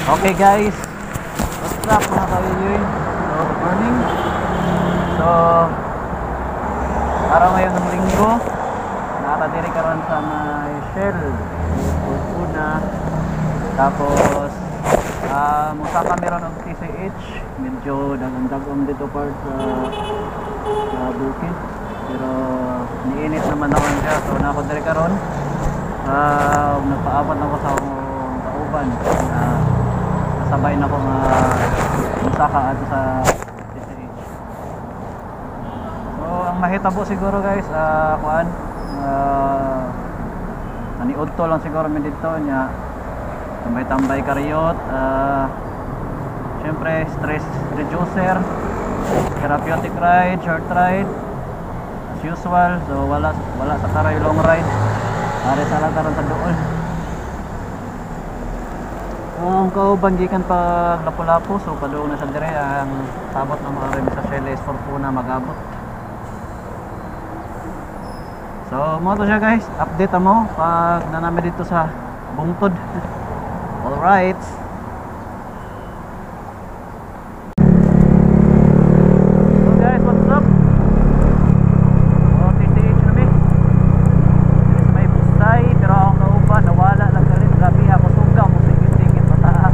Okay guys, what's up mga kaiyoy? So, good morning. So, araw ngayon ng linggo, nakatadiri karon sa may Shell una. Tapos, musaka meron og TCH. Medyo dagom-dagom dito part sa bukid. Pero niinit naman naman siya. So, na ako diri karon. Nagpaabot na ako sa akong kauban. Sabay na ko nga musaka ato sa TCH. So ang mahitabo siguro guys, kuan, naniudto lang siguro mi didto nya, tambay-tambay kariyot, syempre stress reducer, therapeutic ride, short ride as usual. So wala wala sa taray long ride. Pare sa lang taron sa dool. Ang kauban gikan pag Lapu-Lapu, so padung na sa dire ang sabot ng mga remi sa Shell is Fortuna magabot. So mo to siya guys, update mo pag nanami dito sa bungtod. Alright. So guys, what's up? Oh, TCH na mi. Diri sa may Busay, pero ang kauban nawala lang kalit, grabe ha, kusuga mo singit-singit mata.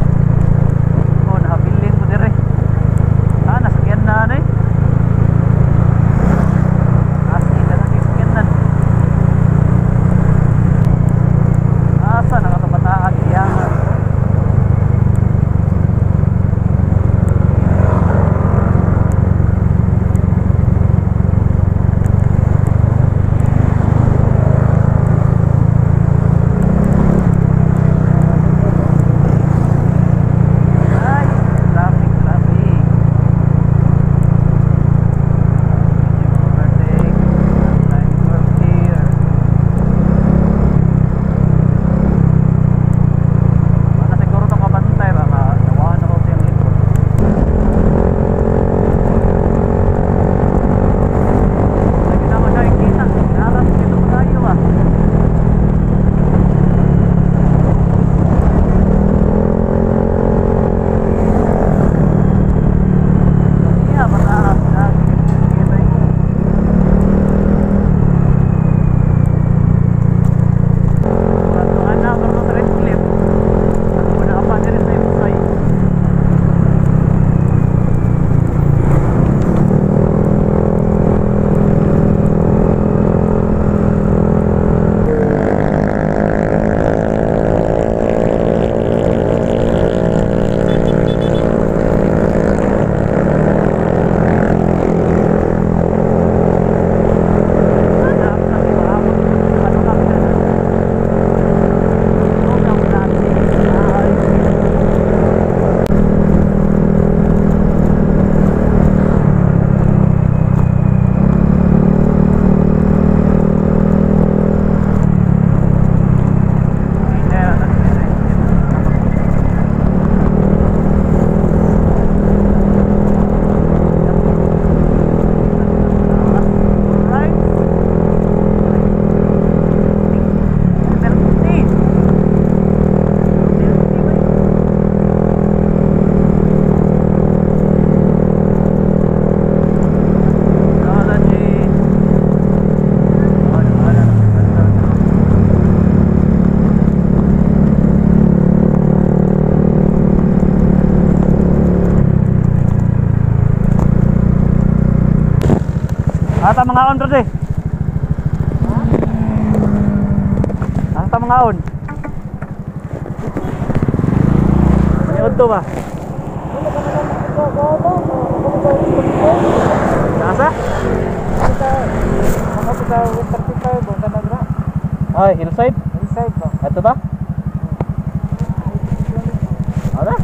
Oh, nakabilin ko dire. Ah, nasakyan na anay. As in, nasakyan na. Asa nakatubata iyangan. Ay, traffic, traffic. Medyo overtake. Time for clear. Wala siguro itong kabantay, baka nawahan ako siyang likod. Lagi na ako siya ikita. Harap dito pa tayo ah. Iya, mataas na. Kita yun. Kantuan na, pero sa red cliff. Wala pa din sa Busay. Ata mga on brother. Ata mga on. May odto ba? Nasa? Ay, hillside? Hillside ba? Ito ba? Wala.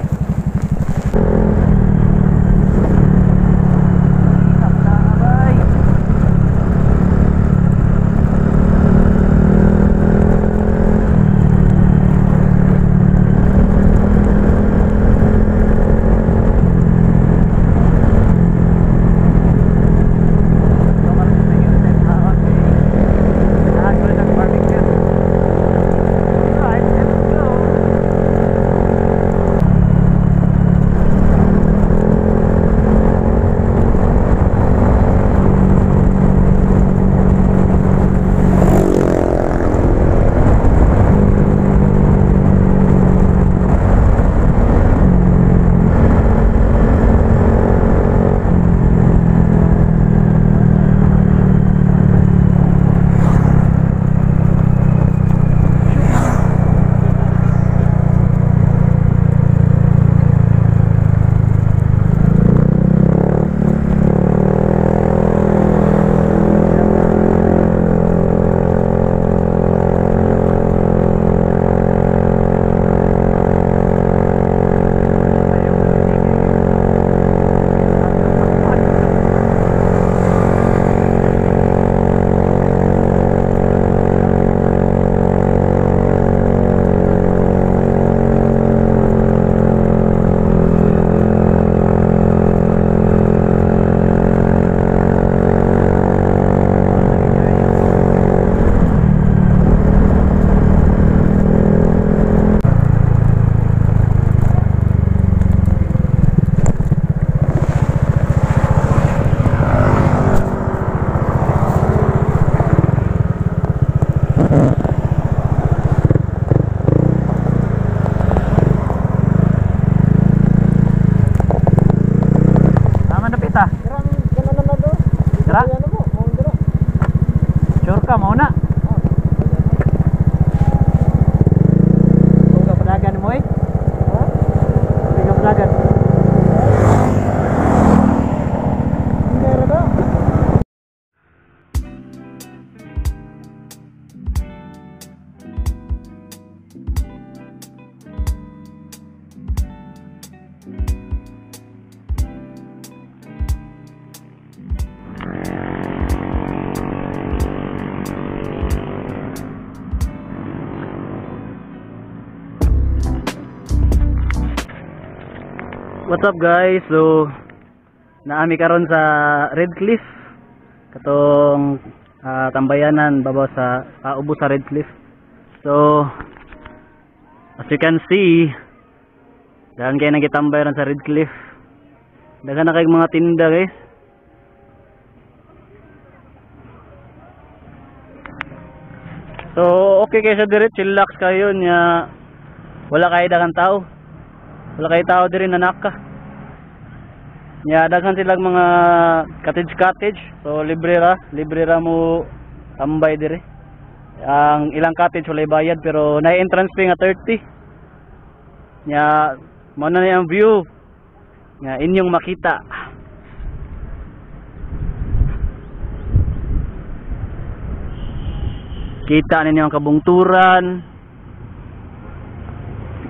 Alright, let's go. What's up, guys? So naami karon sa Red Cliff, katong tambayanan babaw sa ubos sa Red Cliff. So as you can see, daghan kayo nagitambay ron sa Red Cliff. Daghan na kayong mga tinda, guys. So okay kayo sa dire, chillax kayo nya, wala kayo daghang tao. Wala kayo tao diri na naka. Nya daghan silang mga cottage cottage. So libre ra mo tambay diri. Ang ilang cottage walay bayad pero na entrance fee nga 30. Nya mao na ni ang view nga inyong makita. Kita ninyo ang kabungturan.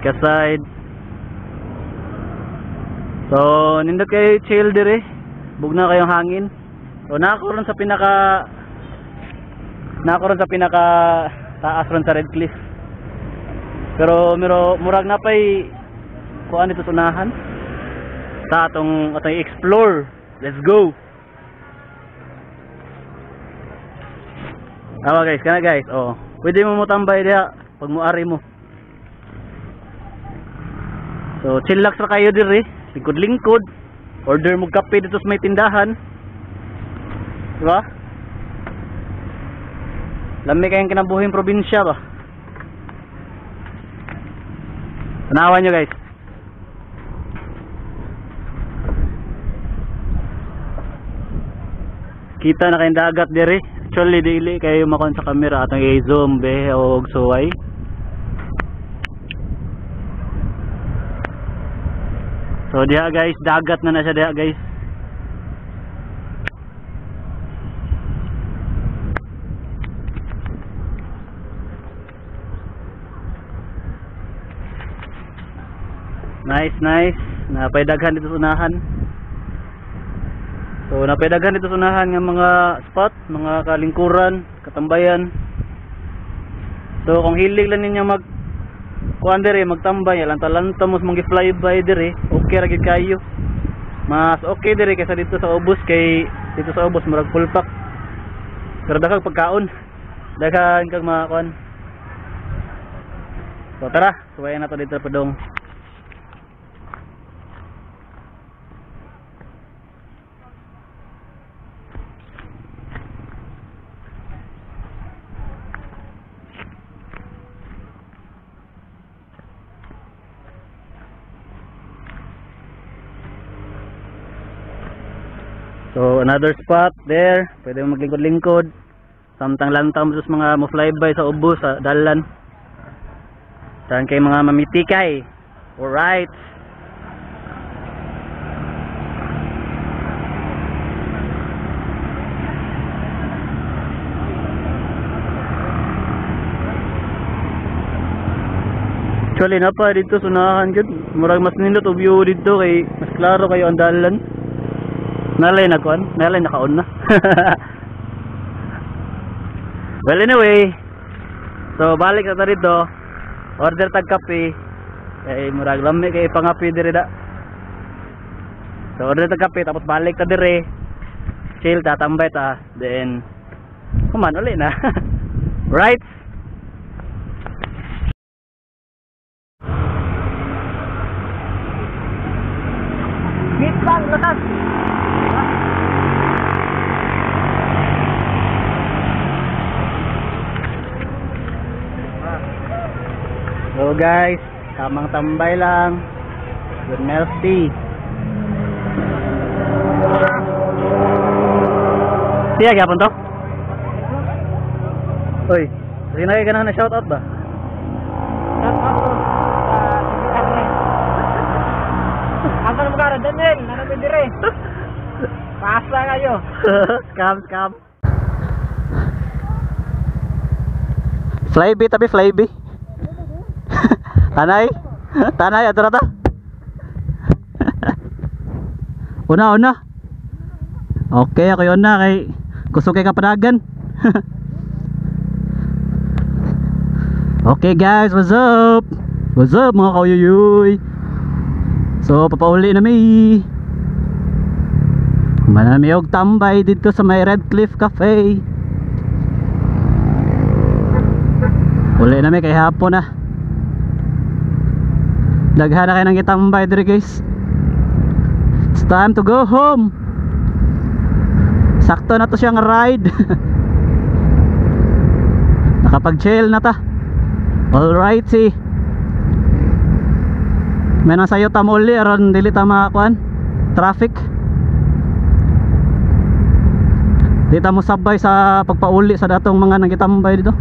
Kaside. So nindot kayo chill dire. Bugna kayong hangin. So naako ron sa pinaka taas ron sa Red Cliff. Pero mero murag na pay kuan dito sunahan. Ta atong explore. Let's go. Awa guys, kana guys. Oh, pwede mo motambay diha pag moari mo. So chillax ra kayo diri, lingkod-lingkod. Order mo kape dito sa may tindahan. Diba? Lami kayong kinabuhing probinsya ba? Tanawan nyo guys. Kita na kayong dagat diri. Actually dili kayo makuha sa camera atong i-zoom be og suway. So diha guys, dagat na na siya diha guys. Nice, nice. Napay daghan dito sa unahan. So napay daghan dito sa unahan nga mga spot, mga kalingkuran, katambayan. So kung hilig lang ninyo mag kuan diri, magtambay, lanta-lanta mo sa mga flyby diri, okay ra gid kayo. Mas okay diri kaysa dito sa ubos, kay dito sa ubos murag full pack. Pero daghang pagkaon, daghan kag mga kuan. So tara, suwayan na to dito padong. So another spot there, pwede mo maglingkod-lingkod. Samtang lantaw mo sa mga mo flyby sa ubos sa dalan. Saan kay mga mamitikay. Alright. Actually na pa dito sunahan gyud. Murag mas nindot og view dito kay mas klaro kayo ang dalan. Nalay na kuan, nalay nakaon na. Well anyway, so balik na ta dito. Order tag kape. Kay murag lami kay pangape diri da. So order tag kape tapos balik ta diri. Chill ta, tambay ta, then kuman uli na. Right? Wait lang, lakas. So guys, tamang tambay lang. Good milk tea. Siya gyapon to? Oy, sinay ka na na shout out ba? Shout out to Asa na mo Daniel, nanabi dire. Pasa kayo. Scam, scam. Flyby tapi flyby. Tanay, tanay ato rata. Una, una. Okay, ako yun na kay kusog kay kapadagan. Okay guys, what's up? What's up mga kauyuyoy? So papauli na mi. Manami og tambay dito sa may Red Cliff Cafe. Uli na mi kay hapon na. Daghan na kayo nang gitambay diri, guys. It's time to go home. Sakto na to siyang ride. Nakapag-chill na ta. Alrighty. May nasayo ta mo uli aron dili ta makakuan traffic. Di ta mo sabay sa pagpauli sa datong mga nagitambay dito.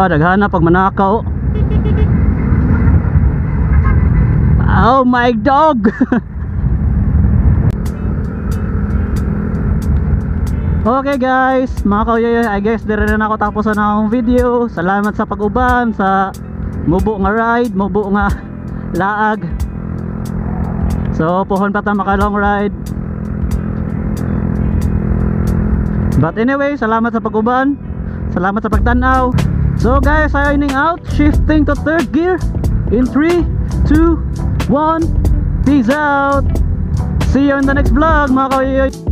Ah, daghan na pag manakaw. Oh my dog. Okay guys, mga kauyoy, I guess dire na ako tapos na akong video. Salamat sa pag-uban sa mubo nga ride, mubo nga laag. So puhon pa ta maka long ride. But anyway, salamat sa pag-uban. Salamat sa pagtan-aw. So guys, signing out, shifting to third gear in 3, 2, 1. Peace out. See you in the next vlog, mga kauyoy.